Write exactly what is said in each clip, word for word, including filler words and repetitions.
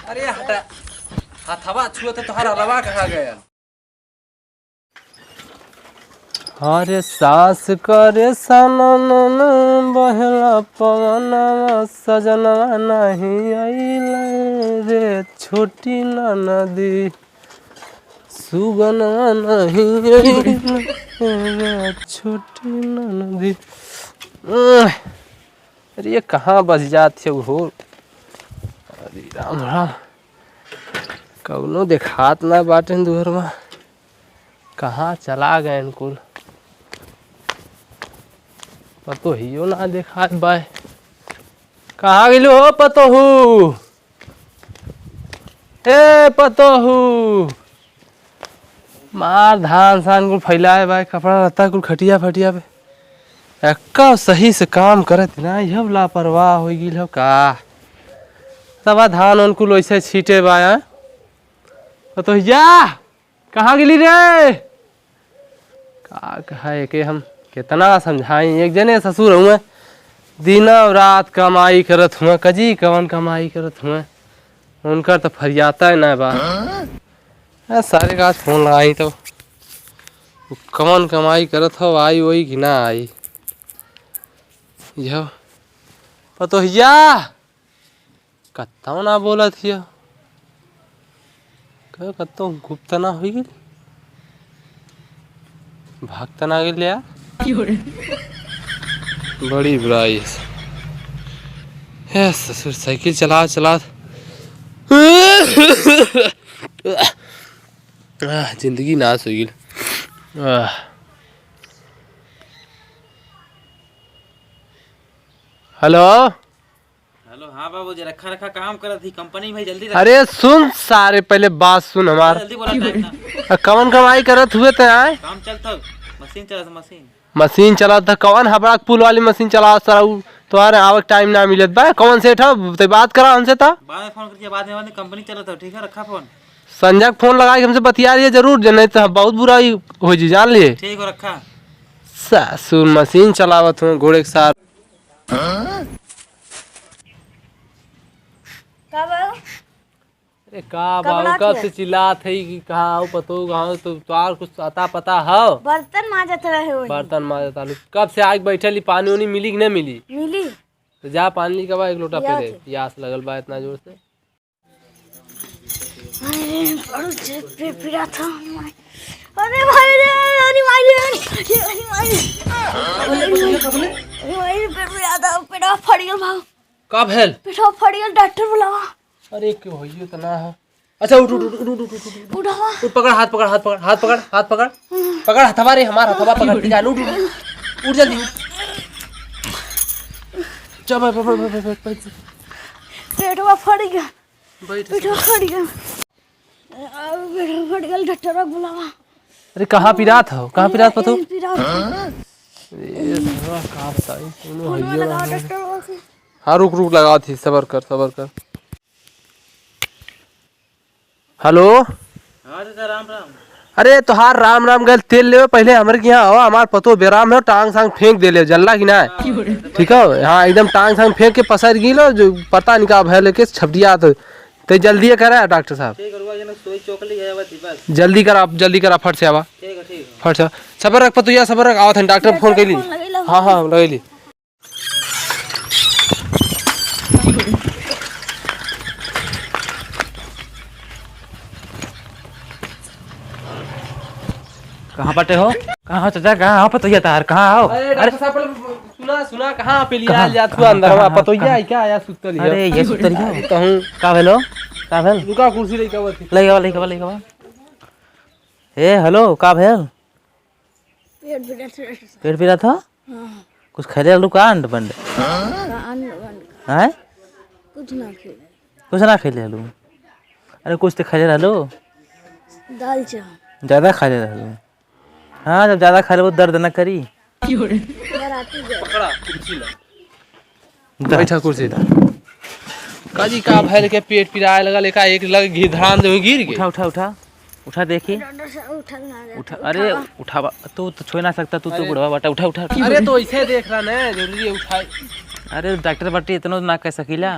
अरे हटा, हथवा छुअत है तोहार हलवा कहाँ गया? अरे सास करे सननन, बहला पवनवा, सजनवा नहीं आइल रे छोटी ननदी, सुगनवा नहीं आइल रे छोटी ननदी। अरे ये कहाँ बस जात है हो? अरे राम राम, कौनो देखात ना बाटे दुअरवा। कहाँ चला गए कुल? पतोहियो ना देखात बाय। कहाँ गेलू हो पतोहू? ए पतोहू, मार धान सान कुल फैलाए बाय, कपड़ा लत्ता कुल खटिया फटिया पे। एक्का सही से काम करत ना, यह लापरवाह हो गई हो का? तब धान उन कुल वैसे छीटे बाय, हाँ? पतोहिया, कहाँ गेली रे? का कहा एके हम केतना समझाई, एक जने ससुर हुए, दिन और रात कमाई करत हुए, कजी कवन कमाई करत हुए, उनकर तो फरियाता ही ना बा। ए, सारे का आज फोन लगाई तो, कवन कमाई करत हो, आई वही कि ना आई? यह पतोहिया, कत्तौ ना बोलत हियो। कहो, कत्तौ गुप्त ना होई गेल? भागत ना गेल यार। बड़ी बुराई है। हे ससुर, साइकिल चला चला। आह, जिंदगी नाश हो गेल। आह। हेलो। हेलो, हाँ बाबू जी, रखा रखा काम करत ही, कंपनी में जल्दी रखा। अरे सुन सारे, पहले बात सुन हमार। जल्दी बोला, टाइम ना। आ, कवन कमाई करत हुए ते आए? काम चलत हौ, मशीन चलत, मशीन। मशीन चलत है, कवन हबड़ा पुल वाली मशीन चलावत सारा, उ तोहरे आवक टाइम ना मिलत बा। कवन सेठ हो, ते बात करा हमसे तो। बाद में फोन करिए, बाद में, बाद में, कंपनी चलत हौ, ठीक है, रखा फोन। संजय के फोन लगा के हमसे बतिया लिए जरूर, जे नहीं तो बहुत बुरा ही हो जी, जान लिए। ठीक हो, रखा। सासुर मशीन चलावत हुए घोड़े के साथ। का बा? अरे का कब बा, रात कब है? से चिल्लात है कि कहाँ हो पतो, कहाँ हो, तो तोहार कुछ अता पता हो? बर्तन माजत रहे हो। बर्तन माजत आलू। कब से आके बैठल ही, पानी उनी मिली कि नहीं मिली? मिली। तो जा पानी लेके आवा एक लोटा पिया पी ले, थे। प्यास लगल बा इतना जोर से। अरे, बड़ जे पे पिरात है। अरे भाई रे, अरे माई रे, अरे, अरे माई रे। अरे माई रे, पेट पिरात है, पेटवा फट गया भाव। का भेल? पेटवा फट गया, डॉक्टर बुलावा। अरे, के होइयो त ना है। अच्छा, उठ, उठ, उठ, उठ, उठ, उठ, उठ, उठ। उठावा। उठ, पकड़, हाथ पकड़, हाथ पकड़, हाथ पकड़, हाथ पकड़। पकड़ हथवा रे, हमार हथवा पकड़, ठीक है, उठ, उठ, उठ। उठ जल्दी, उठ। चल, बैठ, बैठ, बैठ, बैठ, बैठ, बैठ। पेटवा फट गया। बैठ। पेटवा फट गया। आ, पेटवा फट गया, डॉक्टर बुलावा। अरे, कहाँ पिरात हो? कहाँ पिरात पतो? ए, पिरात। ए, साला, का बताई, कोनो फोनवा हइये ना लगावा है। डॉक्टर से। हाँ, रुक, रुक, लगावत ही, सबर कर, सबर कर। हेलो। हाँ चाचा, राम राम। अरे तोहार राम राम गल, तेल लेवे पहले हमरे के यहाँ आओ, हमार पतो बेराम है, टांग सांग फेंक देले, जल्ला कि ना? हाँ, ठीक है, हाँ, एकदम टांग सांग फेंक के पसर गिलो, जो पता नहीं का भय लेके छपटिया तो। ते जल्दी करा डॉक्टर साहब। ठीक है, रुआ, ये ना सोई चोकली है, बस, बस। जल्दी करा, जल्दी करा, फट से आवा। ठीक है, ठीक है। फट से। सबर रख पतोहिया, सबर रख, आवत हैं, डॉक्टर फोन कैली। फोन लगैला। हाँ, हाँ, लगैली। कहाँ बाटे हो? कहाँ हो चाचा? कहाँ हो पतोहिया तार? कहाँ हो? अरे, अरे! डॉक्टर साहब, पहले सुना, सुना, कहाँ पे लिया कहाँ? जात हुआ कहाँ, अंदर? कहाँ, वहाँ पतोहिया कहाँ? है क्या? आया सुतल है। अरे, ये सुतल है? अरे, कहूँ। का भेलो? का भेल? रुका, कुर्सी लेके आवा थी। लेके आवा, लेके आवा, लेके आवा। ए, हेलो, का भेल? पेट पिरात है। पेट पिरात है? हाँ। कुछ खैले रहलू का अंड बंड? का अंड बंड? हैं? कुछ ना खैले। कुछ ना खैले रहलू? अरे कुछ तो खैले रहलू। दाल चावल। ज्यादा खैले रहलू। हाँ, जब ज्यादा खैले वो दर्द ना करी। पकड़ा, कुर्सी ला। दा। बैठा कुर्सी दा। काजी का भैल के पेट पिराए लगा, लेका एक लग घी धड़ाम दे गिर गए। उठा, उठा, उठा। उठा देखी। डॉक्टर साहब, उठल ना जाता। उठा, अरे उठावा। उठावा, तू तो छुए ना सकता, तू तो अरे। बुढ़वा बाटा। उठा, उठा। अरे तो ऐसे देख रहा ना, जरूरी है उठाए। अरे डॉक्टर बाटी इतना ना कह सकीला।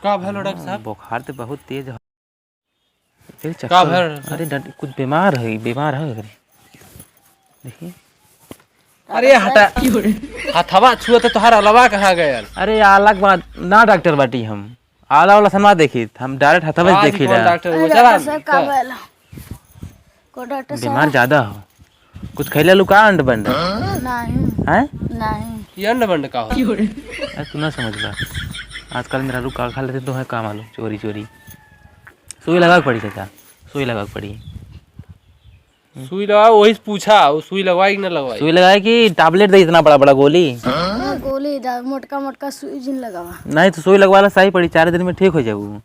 का भलो डॉक्टर साहब? बुखार तो बहुत तेज है। तेरे का चक्कर। भर? अरे डॉक्टर, कुछ बीमार है, बीमार है। देखिए। अरे हटा। हथवा छुआ तो तोहार अलवा कहाँ गयल? अरे अलग बात ना डॉक्टर बाटी हम। आला वाला सनवा देखी, हम डायरेक्ट हथवा से आज देखी कौन रहा। डॉक्टर वो अरे चला डॉक्टर साहब, का तो। भयल? को डॉक्टर साहब? बीमार ज्यादा हो। कुछ खैले लू का अंड बंड? नहीं। हैं? नहीं। ये अंड बंड का हो? अरे तू ना समझ बा। आजकल मेहरारू का खा लेते तो है का मालूम, चोरी चोरी। सुई लगा के पड़ी चाचा, सुई लगा के पड़ी। सुई लगा, वही से पूछा, वो सुई लगवाई कि ना लगवाई? सुई लगाए कि टैबलेट दे इतना बड़ा बड़ा गोली? हाँ, गोली दा, मोटका मोटका सुई जिन लगावा। नहीं तो सुई लगवा ला, सही पड़ी, चार दिन में ठीक हो जाबू।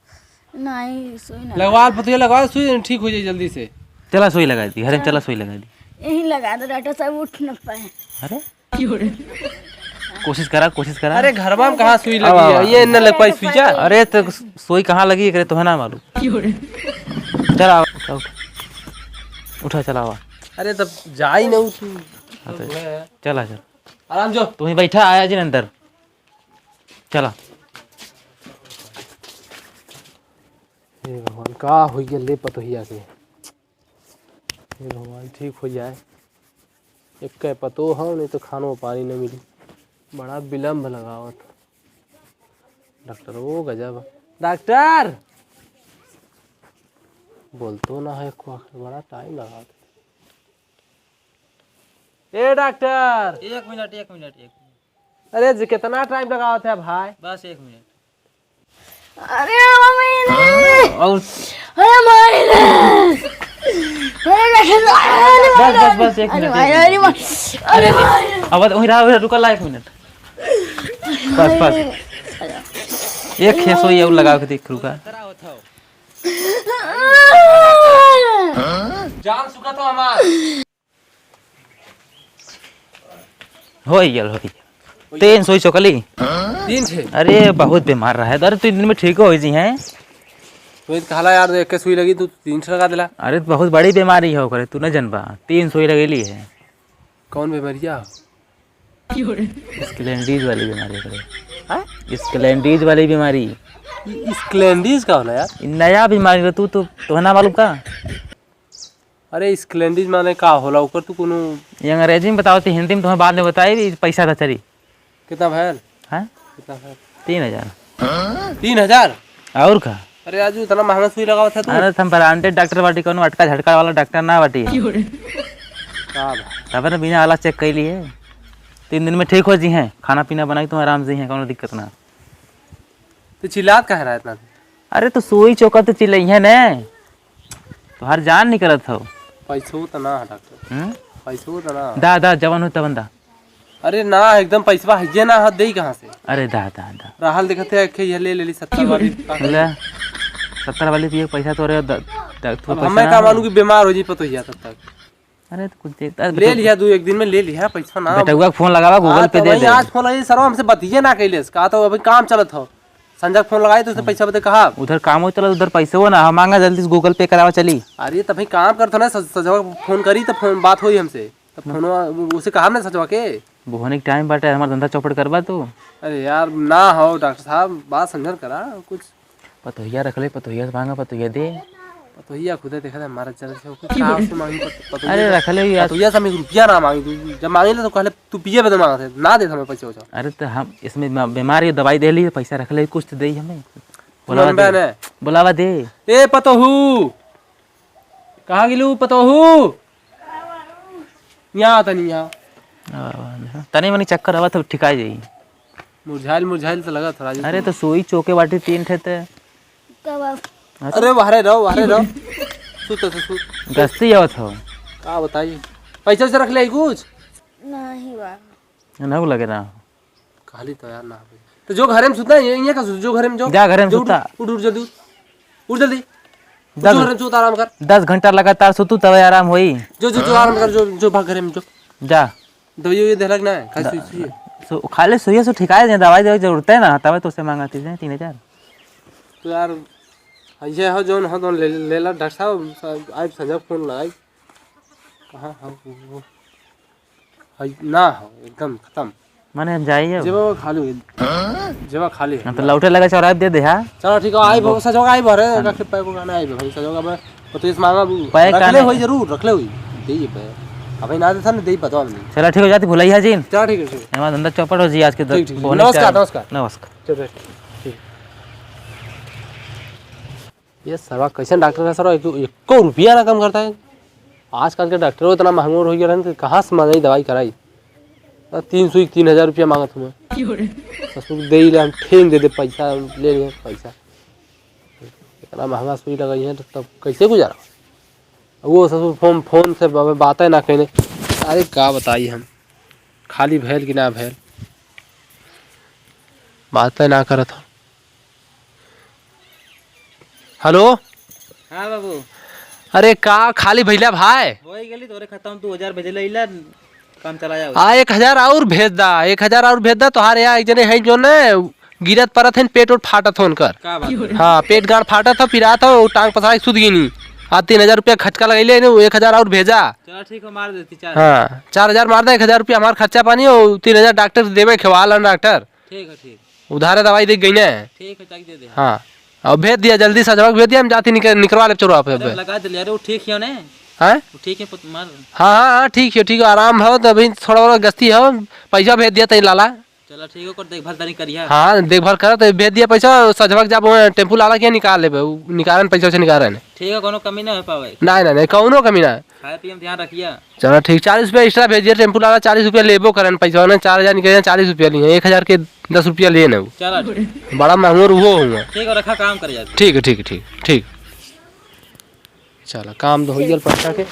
नहीं, सुई ना लगवा, पतोहिया लगवा, सुई ठीक हो जाए जल्दी से। चला सुई लगा दी, हरे चला सुई लगा दी। यहीं लगा दो डॉक्टर साहब, उठ न पाए। अरे कोशिश करा, कोशिश करा। अरे घरवा में कहाँ सुई लगी है? ये न लग पाई सुई जा। अरे तो सुई कहाँ लगी एकरे तो है ना मालूम। चला आवा, उठा, उठा। उठा, चला आवा। अरे तब जाई न तू। हाँ तो चला, चला। आराम जो। तू ही बैठा, आया जी अंदर। चला। हे भगवान, का होइ गया ले पतोहिया के? हे भगवान, ठीक हो जाए। एक पतो हो, नहीं तो खानो पानी न मिली। बड़ा विलम्ब लगावत। डॉक्टर, ओ गजब। डॉक्टर! बोलतो ना है, को आखिर बड़ा टाइम लगावत। ए डॉक्टर! एक मिनट, एक मिनट, एक मिनट। अरे जी, कितना टाइम लगावत है भाई? बस एक मिनट। अरे मम्मी रे! और अरे माई रे! अरे बस, बस, बस, एक अरे मिनट, भाई, एक अरे मिनट। भाई, अरे भाई। अब वहीं रहा, रुका ला एक मिनट। बस, बस। एक खेस होई और लगा के देख, रुका। जान सुखा तो हमार। होई गल, होई गल। तीन सौ ही चोकली। तीन सौ? अरे, बहुत बीमार रहा है। अरे, तीन दिन में ठीक हो जी हैं। तो ये कहला यार, एक के सुई लगी, तू तीन सौ लगा देला। अरे, बहुत बड़ी बीमारी है ओकरे, तू न जनबा। तीन सौ ही लगेली है। कौन बीमारिया? स्क्लेंडीज वाली बीमारी है। हाँ? स्क्लेंडीज वाली बीमारी। ई स्क्लेंडीज का होला यार? ई नया बीमारी बा, तू तो, तोहे ना मालूम का? अरे, स्क्लेंडीज माने का होला? ओकर तू कोनो ये अंग्रेजी में बताओ, तो हिंदी में तुम्हें बाद में बताई, ई पैसा का चली। कितना भयल? हैं? कितना भयल? तीन हजार। तीन हजार? और का? अरे, आज इतना महंगा सुई लगावत है तू। अरे, तो हम ब्रांडेड डॉक्टर बाटी, कोनो अटका झटका वाला डॉक्टर ना बाटी। का बा? तब ना बिना आला चेक कर लिए। तीन दिन में ठीक हो जी हैं, खाना पीना बनाई तुम आराम से ही हैं, कोनो दिक्कत ना। तो चिल्लात काहे रहा इतना? अरे, तो सुई चोका तो चिल्लइहे ने। तोहार जान निकलत हो। पैसो त ना है डॉक्टर। हम्म? पैसो त ना है। दा, दा, जवन हो तवन दा। अरे ना, एकदम पैसवा हइये ना है, देई कहाँ से? अरे दा, दा, दा। रहल देखत है, एक ये ले लेली सत्तर वाली। ले, सत्तर वाली पिए पैसा तो रे द-, द-, तू अब पैसा हमें ना का है। मानू कि बीमार हो जी पतोहिया तब तक। अरे तो कुछ दे, अरे ले बेटा, लिया, दू एक दिन में ले लिया, पैसा ना। बेटउआ के फोन लगावा, Google हाँ, Pay तो दे वही दे। आज फोन लगी, सरवा हमसे बतिये ना कैलेस, कहा तो अभी काम चलत हो। संजय के फोन लगाई तो उससे पैसा बदे कहा। उधर कामो चलत, उधर पैसो ना, हम मांगा जल्दी से Google Pay करावा चली। अरे तभी काम करत हो ना, सज-, सजवा फोन करी तो फोन बात होई हमसे। तब फोनवा उसे कहा ना सजवा के। बोहनी के टाइम बाटे, हमार धंधा चौपट करबा तू। अरे यार ना हो डॉक्टर साहब, बात समझल करा कुछ। पतोहिया रख ले, पतोहिया से मांगा, पतोहिया दे। पतोहिया खुदे देखा था, मारा चल से ओके का से मांगी पत-, पतोहिया अरे से, रख ले यार। पतोहिया से हम एक रुपया ना मांगी, तू जब मांगे ले तो कहले तू पिए बदे मांगत है, ना दे हमें पैसा वैसा। अरे तो हम इसमें म-, बीमारी दवाई दे ली, पैसा रख ले, कुछ तो दे हमें। तू बुलावा मनबे दे। ने। बुलावा दे। ए पतोहू, कहाँ गिलू पतोहू? यहाँ तनी यहाँ। आवा, आवा, तनी मनी चक्कर आवा तो ठिकाई जाई। मुरझाइल, मुरझाइल तो लगा था राजू अरे तुम। तो सोई चोके बाटी तीन ठे ते। कब आप? अरे बाहरे रहो, बाहरे रहो। सुत, सुत, सुत। गस्ती आवत हो। का बताई? पैसा वैसा रख ले कुछ? नहीं बा। ना लगे ना। खाली तो यार ना हो। तो जो घरे में सुता है, ये, ये का सुता? जो घरे में जो। जा घरे में जो उठ, सुता। उठ, उठ जल्दी उठ। उठ जल्दी। उठ, दस जो घरे में सुता, आराम कर। दस घंटा लगातार सुतू तब आराम होई। जो, जो, जो आराम कर, जो, जो भाग घरे में जो। जा। दवाई ये देलक ना है, खाली सुई, सुई है। सो, खाली सुई से ठिकाए दे, दवाई देवे जरूरत है ना, तब तो से मांगा तीन हजार। तो यार, हाँ, ये हो जौन हो तौन ले, ले ला डॉक्टर साहब, स-, आइब संझा फोन लगाई। कहाँ हो वो? है ना हो, एकदम खतम। माने हम जाइए अब। जेबा खाली हुई। जेबा खाली है। हाँ, तो लौटे लगा चौराहे पे दे दे, हाँ? चलो ठीक है, आइब, हाँ, संझा आइब, अरे, हाँ। रख ले पैक गाना आइब, भाई, संझा अब तो इस मामा पैक रख ले काने? होई जरूर, रख ले होई। दे ये पैक। अबे ना दे था ना, दे ही पता नहीं। चलो ठीक हो जाती, भुलैया जी। चलो ठीक है, ठीक है। हमारा धंधा चौपट हो जी आज के द-, ठीक, ठीक, ठीक। बोने नमस्कार, चार। नमस्कार। नमस्कार। चलो, ठीक। ये सरवा कैसन डॉक्टर है सरवा, एको, एको रुपया ना कम करता है। आजकल के डॉक्टरों इतना महंगो हो गया है कि कहाँ से मंगाई दवाई कराई। आ, तीन सुई तीन हजार रुपया मांगत हूँ। ससुर दे ही ले, हम ठेंग दे दे पैसा, ले ले पैसा। इतना महंगा सुई लगाई है तो तब कैसे गुजारा? वो ससुर फोन, फोन से बाबे बातें ना कहने। अरे का बताई हम, खाली भैल कि ना भैल, बातें ना करत हो। हेलो। हाँ बाबू। अरे का खाली भैला भाई? होई गेली तोरे खतम, तू हजार भेजले इला, काम चला जाओ। आ, एक हजार और भेज दा, एक हजार और भेज दा। तोहारे यहाँ एक जने हैं जो ने गिरत परत हैं, पेट ओट फाटत हो उनकर। का बात है? हाँ, पेट गाड़ फाटत हो, पिरात हो, टांग पसार के सुत गईनी। आ, तीन हजार रुपया खर्चा लगैले ने, वो एक हजार और भेजा। चलो ठीक हो, मार देती चार। हाँ, चार हजार मार दा, एक हजार रुपया हमार खर्चा पानी हो, तीन हजार डॉक्टर से देवे, खेवालन डॉक्टर। ठीक है, ठीक। उधारे दवाई दे गई ना। ठीक है, जाके दे दे। हाँ, अब भेज दिया जल्दी, सजवा के भेज दिया, हम जाती निकर-, निकरवा ले चोरवा पे अरे, अब। लगा दे ले, अरे वो ठीक है ने? हैं? वो ठीक है, पुत मार। हाँ, हाँ, हाँ, ठीक है, ठीक है, आराम हो, तो अभी थोड़ा बड़ा गस्ती हो, पैसा भेज दिया तई लाला। चलो ठीक है, ओकर देखभाल तनी करिया। हाँ, देखभाल करत है, भेज दिया पैसा, सजवा के जाब, टेम्पू लाला के निकाल लेबे, उ निकालन पैसा वैसा निकाल रहे हैं। ठीक है, कोनो कमी ना हो पावे। नहीं, नहीं, नहीं, कौनो कमी ना। खाए पिए में ध्यान रखिया। चलो ठीक, चालीस रुपया एक्स्ट्रा भेजिए, टेम्पू लाला चालीस रुपया लेबो करन, पैसा ना, चार हजार निकले, चालीस रुपया लिए, एक हजार के दस रुपया लिए ना। चलो ठीक। बड़ा महंगो रुहो हुआ। ठीक है, रखा काम कर जाते। ठीक है, ठीक है, ठीक, ठीक। चलो, काम तो हो गया पैसा के।